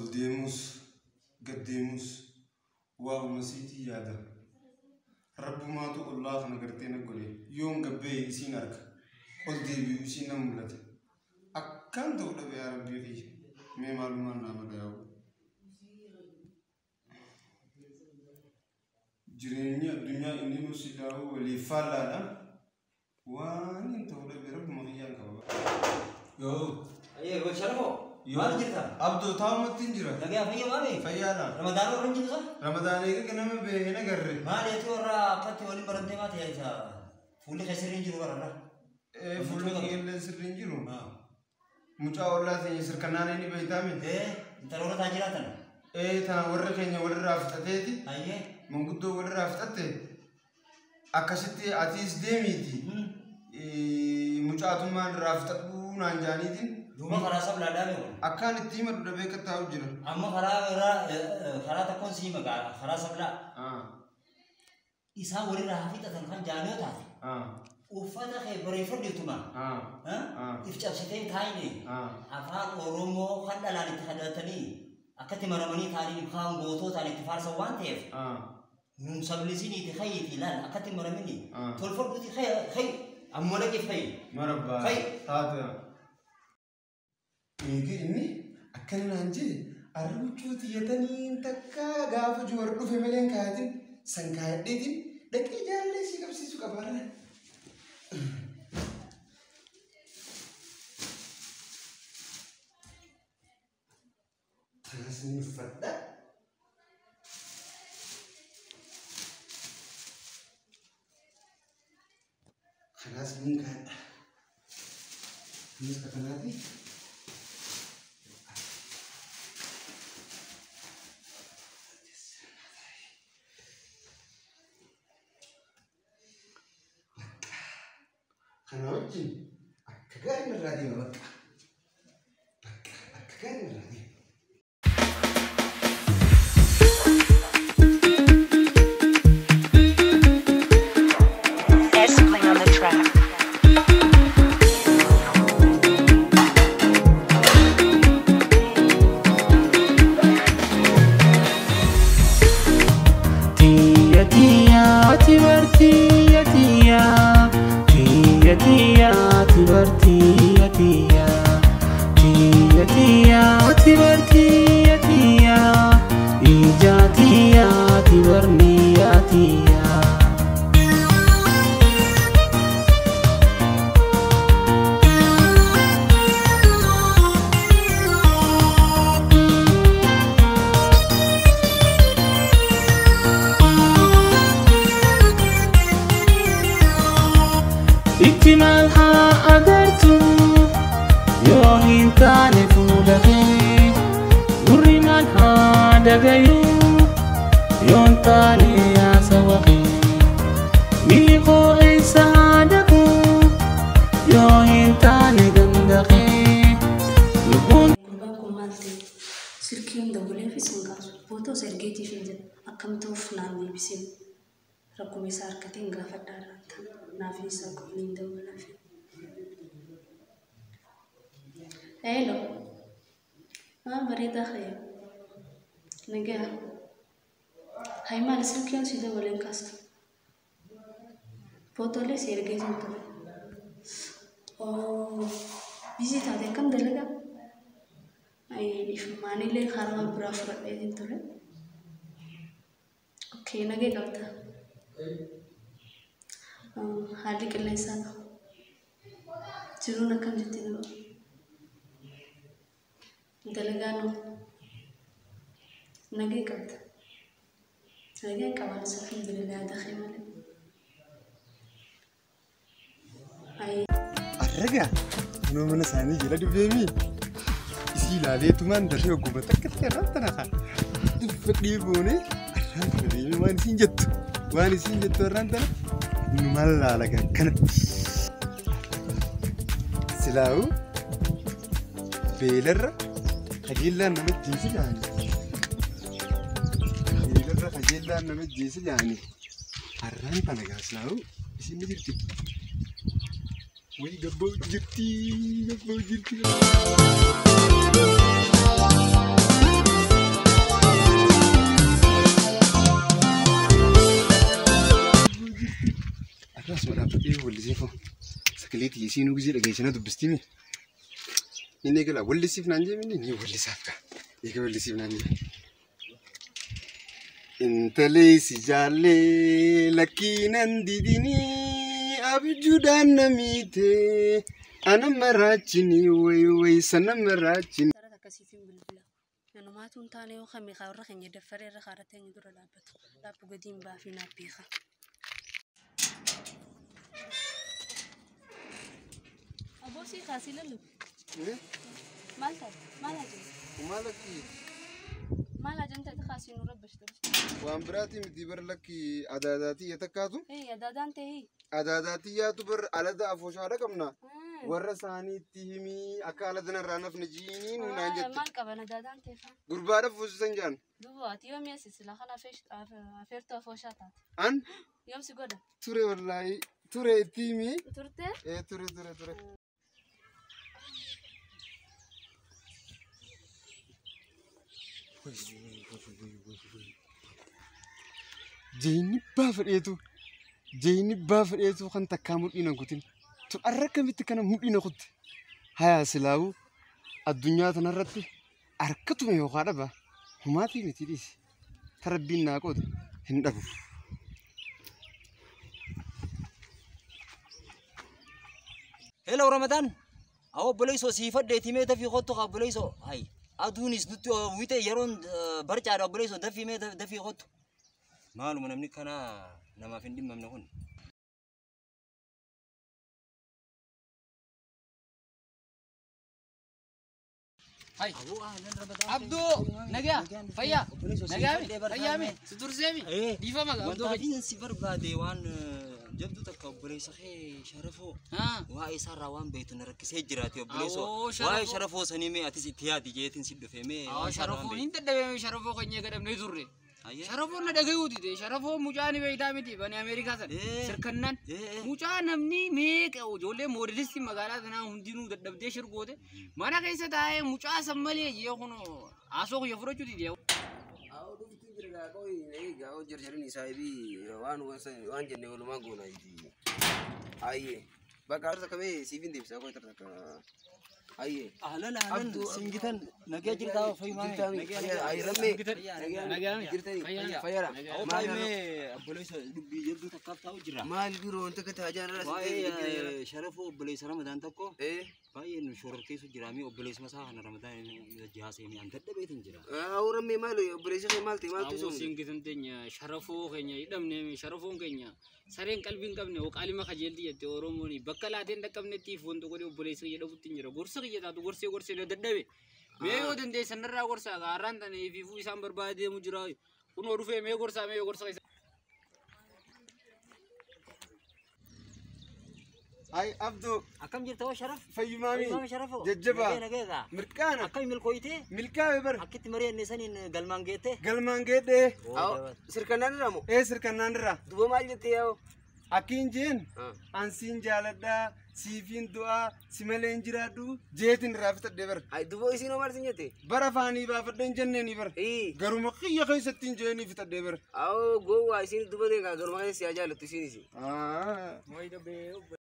Ol deemus gad deemus waa'uma siitii yaada. Rabbumaatu ollaa kana gartee na godhe. Yoon gabbee isiin arga. Ol deebi'u isiin na mul'ata. Akkaan ta'u dhabe yaa Rabbii kiyya. Mee maalumaan naa mala yaa'u. Jireenyi addunyaa inni nu silaa'u waliif faallaadha. Waan hin ta'u dhabe rabbuma kiyyaan qaba. Yoo. Ayyee gocha lafoo. Maal jirta? Abdoo taa'umatti hin jira. Nagaa fayyaa maali? Fayyaadha. Ramadaan warra hin jiru sa? Ramadaan eega ganama bahee hin agarre. Maali ati warra akkatti waliin baramtee maati isa fuulli kee sirrii hin jiru warra. Fuulli kiyyallee sirrii hin jiru. Mucaa ollaa teenya sirkannaan inni beektaame. Intala warra taa jiraatan. Tana warra keenya walirraa fixateeti. Ayyee. Manguddoo walirraa fixatte akkasitti atiis deemiiti. Mucaatummaan irraa fixadhuu naan jaaniitiin. Duuba karaa sablaa dhaame kun. Akkaan itti himadhu dhabee akka taa'u jira. Amma karaa irraa karaa tokkoon sii maqaa karaa sablaa. Isaan walirraa haa fixatan kan jaanoo taate. Uffata kee bareeffadhu. If cabsitee hin taa'ine. Afaan Oromoo kan dhalaan itti kadhatanii akkatti maramanii taa'anii kaan gootootaan itti faarsan waan ta'eef. Nun sablisiniiti hayyiiti ilaal akkatti maramini. Tolfadhuuti hayyi ammoo dhaqeef hayyi. Marabbaa. Hayyi. Taate. Eegi inni akkana naan jee arra huccuu xiyyatanii takka gaafa juwar dhufe malee hin kaayatin san kaayadheetiin dhaqee jaalallee sii qabsiisuu qaba har'a. Tanas ni uffadha. Kanaas ni kaayadha. Innis ka kanaati. Kana wajjin akka gaariin irraa deema bakka. Bakka akka gaariin irraa deema. S-Bling on the track. Tiyya tiyya ati bar tiyya tiyya tiyya tiyya ati bar tiyya tiyya tiyya tiyya ati bar tiyya tiyya ija tiyya ati bar niyya tiyya. Itti maal haa agartu yoo hin taane fuula kee gurri maal haa dhagayu yoo hin taane haasawa kee mi'i koo eessa haa dhaqu yoo hin taane ganda kee lubbuun. Gurbaan kun maal ta'e? Silkiin dawwaleefis hin kaasu. Footoos ergeetiif hin jedhu. Akkam ta'uuf naan deebisin. Rakkuma isaa harkateen gaafadhaa laata. Naaf isaa kun hin dawwalaaf. Hello. Maal bareedaa ka'e? Nagaa. Hay maal silkiin si dawwaleen kaastu? Footoolee si ergeetiin ture. Oo, busy taate akkam dalagaa? Maanillee karaa biraa fudhadheetiin ture. Okay, nagee qabda. Haalli qilleensaa jiruun akkam jetti dura? Dalagaan nagee qabda. Nagee qabaan alhamdulillah dafee malee. Arraga kunoo mana isaanii jala dhufeemi. Isii ilaaleetumaan dafee ogguma takka irraan tana kaa. Dubbadhee boonee arraan tana deemee waan isiin jettu waan isiin jettu arraan tana numaan laala akkanatti. Silaa'u beelarra kajeellaan nama ajjeesi jaani. Beelarra kajeellaan nama ajjeesi jaani. Arraan tana gaa silaa'u isiin ni jirti. Wayi gabboo jirti gabboo jirti. Sagalee isiin gisee dhageessina dubbistimi. Inni eegala wallisiif naan jee minni ni wallisaaf kaa. Eega wallisiif naan jee. Intalee si jaallee lakkiinan didinii abjuudhaan na miite ana maraachini wayi wayi sana maraachini. Akkasiif hin bilbila. Nanumaatu hin taane yoo kame warra keenya daffaree irra kaarratee inni dura dhaabbatu. Dhaabbu gadi hin baafii naaf beeka. Aboosii kaasii lallabu. Maal taate? Maal ajajte? Maal akki? Maal ajajte kaasii nu rabbashte? Waan biraatii miti bar lakki adaadaatii yaa takkaatu? Adaadaan ta'ee. Adaadaatii yaatu bar alada afooshaadha qabna. Warra isaaniitti himii akka alada narraa nafni jiiniin naan jette. Maal qaban adaadaan ta'e faa? Gurbaadha fuusisan jaan. Duuba ati yoom yeessi sila kana afeertuu afooshaa taate? An? Yoom si godha? Ture wallaahi ture itti himii. Turte? Ture ture ture. Jeenyi baafadheetu kan takkaa mudhiin guutin. Tun arra akkamitti kana mudhiin kutte. Hayaa silaa'uu addunyaa tanarratti harkatuma yookaan dhaba humaatii miti dhiisi. Tarabbiin naa qoode hin dhabu. Hello Ramadan. Awwa obboleessoo siifadheetii mee dafii kottu haa obboleessoo. Hayi aduunis nutti wite yeroon barcaadha obboleessoo dafii mee dafii kottu. Maaluma namni kana namaaf hin dhimmamne kun. Hai. Abdu, nagaa, fayyaa, nagaami, fayyaami, si turseemi, dhiifama Abduu. Wanta si barbaade waan jabduu takka obboleessa kee Sharafoo. Waa'ee isaarraa waan beektu na rakkisee jiraate obboleessoo. Waa'ee Sharafoo sanii mee atis itti yaadi jeetiin si dhufe mee. Sharafoo hin dadhabame Sharafoo keenya gadhabnee turre. Sharafoo na dhagayuuti ta'e Sharafoo mucaa ni beektaa miti bani Ameerikaa sana sirkannaan mucaa namni meeqa ijoollee moodelistii magaalaa sanaa hundinuu dadhabdee shirgoote mana keessa taa'ee mucaa san malee jee kun haasoo kiyya fudhachuuti jee. Dhufti jira qoyi egaa jarjarin saahibii waan waan jenne walumaa goona iti. Ayyee bakka harta kamee siifin deebisa qoyi tarta akka ayyee. Ahlan ahlan singitan nagee jirtaa fayyumaa Ayyee rammee Nagaami jirtanii fayyaadha. Maal obboleessa dubbii jabduu takkaaf taa'u jira. Maal biroo wanta akka taajaan irraa Waa'ee Sharafoo obboleessa Ramadaan tokko baay'ee nu shororkeessu jira mi obboleessa masaa kana Ramadaan jihaasee mi an dadhabeetiin jira. Awwa rammee maal obboleessa kee maal ta'e maaltu Awwa singitan teenya Sharafoo keenya hidhamne Sharafoon keenya sareen qalbii hin qabne qaalima kajeelti jette Oromoon bakka laateen dhaqqabnetti wanta godhe obboleessa kiyya dhabutti hin jira gorsa kiyya taatu gorsee gorsee na dadhabe. Mee yoo dandeessan irraa gorsaa gaarraan tana ifiifuu isaan barbaadee deemu jira kunoo dhufee mee gorsaa mee gorsa keessa. Ay Abduu. Akkam jirta hoo Sharaf? Fayyumaami. Fayyumaami Sharafoo. Jajjabaa. Nageegaa. Mirqaana. Akkam milkooyitee? Milkaa'e bara. Akkitti mari'anne saniin galmaan geette? Galmaan geedhee. Sirkannaan irraa moo? Sirkannaan irraa. Duuba maal jettee yaa'u? Akkiin jeen ansiin jaaladhaa siifiin du'aa si malee hin jiraadhu jeetiin irraa fixadhee bara. Ay duuba isiin hoo maal sin jette? Bara afaanii baafadheen jenneeni bara. Garuma kiyya keessatti hin jeenii fixadhee bara. Awoo gowwaa isiin duuba deegaa garuma keessa si haa jaalattu isiinis. Mooyi dhabbee obboleessa.